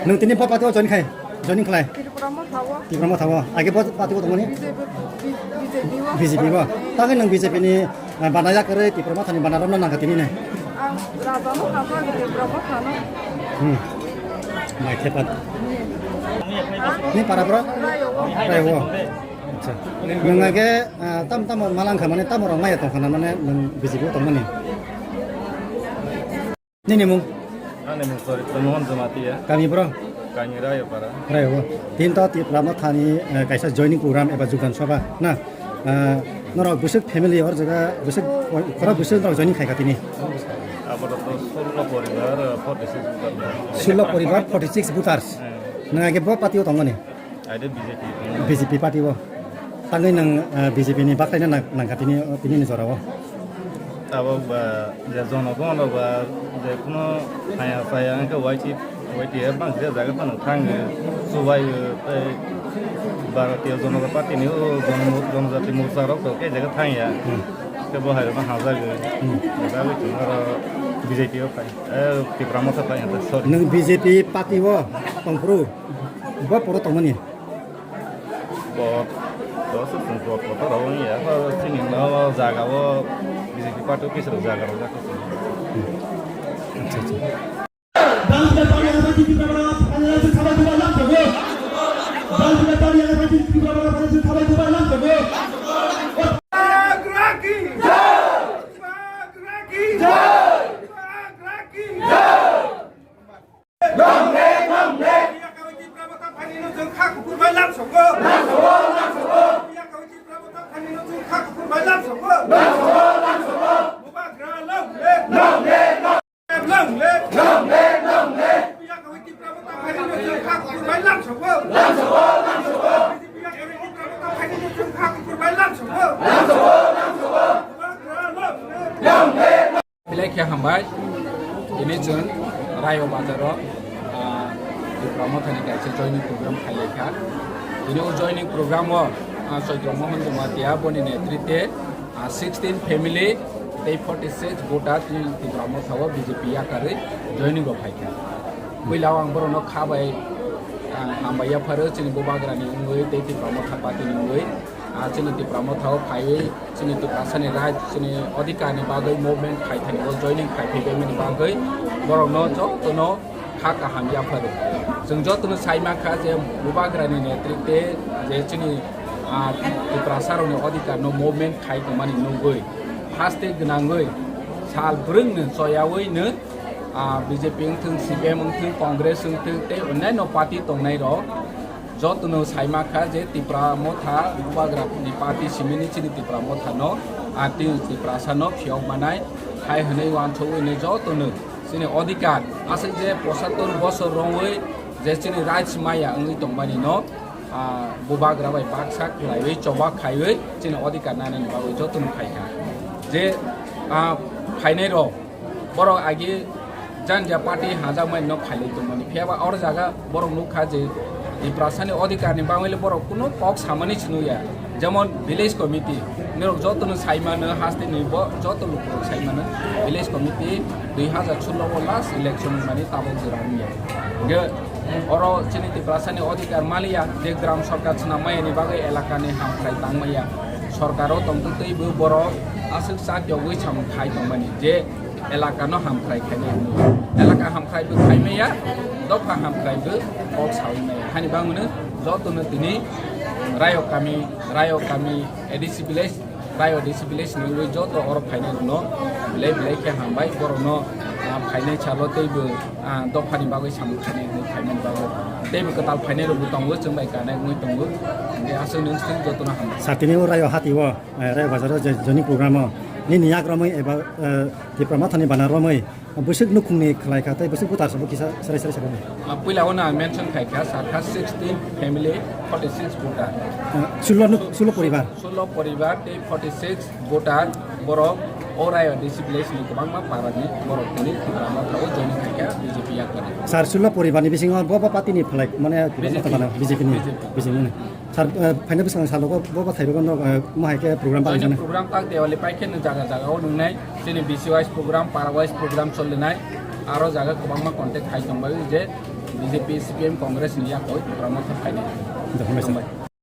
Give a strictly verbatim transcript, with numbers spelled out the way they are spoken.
Nwng tini bo party o join khai, joining khlai? Tipra Motha o. Tipra Motha o. Age bo party o tongmani? B J P, B J P o. B J P o. Tangwi nwng B J P ni, ah, bana yakarwi Tipra Motha ni bana romna nangkha tini ne? Ang Raja no hamjak, Tipra Motha no. Hmm. Mai thepat. Ni para bro? Rayo o. Rayo o. Acha. Nwng age, ah, tam tam malangkha mane tam rong maya tongkha na mane nwng B J P o tongmani? Nini mung? Ani mung Charitro Mohan Jamatia. Kami bro? Kami Rayopara. Rayo. Tin to Tipra Motha ni, eh, kaisa joining program eba jugdan sabha na. Eh, norok bwswk family or jaga bwswk, khorok bwswk norok joining khaikha tini? Apatot sullo poribar, eh, forty six voter. Sullo poribar, forty six voters. Eh. Nwng age bo party o tongmani? Aide B J P. B J P party o. Tangwi nwng, ah, B J P ni baklaina nang-, nangkha tini, tini ni jora o. Abo ba je jonogon ba je kuno haya saya angke Y T, Y T F bang je jaga tano thang subai tei Bharatiya Janata Party ni o jon-, Janajati Morcha rok to ke jaga thang ya. Hmm. Ke bo hai ma haja ge. Hmm. Jaga tino B J P o phai. Eh, Tipra Motha phai, sorry. Nwng B J P party o tongphuru. Bo poro tongmani. Bo, bo se chwng bo, bo to rw ya, bo chini no jaga o B J P party office rok jaga rok jak. Acha, acha. Nong le, nong le. Biya kawai Tipra Motha phaini no chwng kha kuphur bai lam songo. Lam songo, lam songo. Biya kawai Tipra Motha phaini no chwng kha kuphur bai lam songo. Lam songo, lam songo. Bubagra long live. Long live, long live. Long live, long live. Biya kawai Tipra Motha phaini no chwng kha kuphur bai lam songo. Lam songo, lam songo. Biya kawai Tipra Motha phaini no chwng kha kuphur bai lam songo. Lam songo, lam songo. Bubagra long live. Long live. Belai khe hambai, tini chwng Rayo Bazar o, ah, Tipra Motha ni kaisa joining program khailai kha. Tini o joining program o, ah, Chaitya Mohan Jamatia boni netritwe, ah, sixteen family tei forty six voter tini Tipra Motha o B J P yakarwi joining rok phai kha. Puila o ang borok no kha bai, ah, hambai yapharo chini Bubagra ni wngwi tei Tipra Motha party ni wngwi. Ah, chini Tipra Motha o phaiwi chini Tiprasa ni right, chini odhikar ni bagwi movement khai thani o joining khai phai bai mani bagwi borok no joto no kha kaham yapharo. Chwng joto no sai mankha je Bubagra ni netritwe je chini, ah, Tiprasa rok ni odhikar no movement khai tongmani nugwi haste gwnangwi sal bwrwng ni choyawi no, ah, B J P wngthwng, C P M wngthwng, Congress wngthwng tei onnaino party tongnai rok jotono sai mankha je Tipra Motha Bubagra ni party simini chini Tipra Motha no, ah, tini Tiprasa no phiyok manai hai hwnwi uansugwi no jotono chini odhikar aswk je pochattor bosor romwi je chini rights maya wngwi tongmani no, ah, Bubagra bai baksa khlaiwi choba khaiwi chini odhikar nanani bagwi jotono phaikha. Je, ah, phainai rok Borok agi janja party hajakmani no phailai tongmani. Phiya ba oro jaga borok nukha je Tiprasani odhikar ni bagwi le borok kuno kok samani se nukya. Jemon village committee, norok joto no sai mano, haste ni bo joto lukurok sai mano. Village committee dui hazar solo o last election mani tabok jora wngya. Hingke oro chini Tiprasani odhikar maliya je gram sorkar swnam maya ni bagwi elaka ni hamkrai tang maya. Sorkar o tongtwtwi bo borok aswk cha tiyogwi samung khai tongmani je elaka no hamkrai khainai hinwi. Elaka hamkrai bo khaimaya, dopha hamkrai bo kok sawi maya. Hani bangmano joto no tini Rayo kami, Rayo kami, A D C village, Rayo A D C village ni wngwi joto oro phainai rokno belai belai khe hambai. Borokno, ah, phainai salo teibo, ah, dophani bagwi samung khainai hinwi phaimani bagwi. Teibo kwtal phainai rokbo tongo, chwng bai kanai wngwi tongo. Hingkhe aswk nwng swng joto no hambai. Sir, tini o Rayo hati o. Eh, Rayo Bazar o je joining program o nini yak romwi eba, eh, Tipra Mothani bana romwi bwswk nukhungni khlai kha tei bwswk butar sabo kisa serai serai sakha. Ah, puila o na mention khai kha, sakha sixteen family, forty six voter. Eh, sullo nuk-, sullo poribar. Sullo poribar tei forty six voter borok o Rayo D C village ni kwbangma para ni borok tini Tipra Motha o joining khai kha B J P yakarwi. Sir, sullo poribar ni bisingo bo bo party ni phlai mane B J P. Tipra Motha bana B J P ni. B J P. B J P ni. Sir, eh, phaina bwskango salo bo bo thaiba bono, eh, mo hai khe program Joining paijana. Program tak Diwali pai khe nwng jaga jaga o nwngnai, chini B C wise program, para wise program solinai. Aro jaga kwbangma contact khai tongbai je B J P, C P M, Congress ni yakoi promote khainai. Hambai.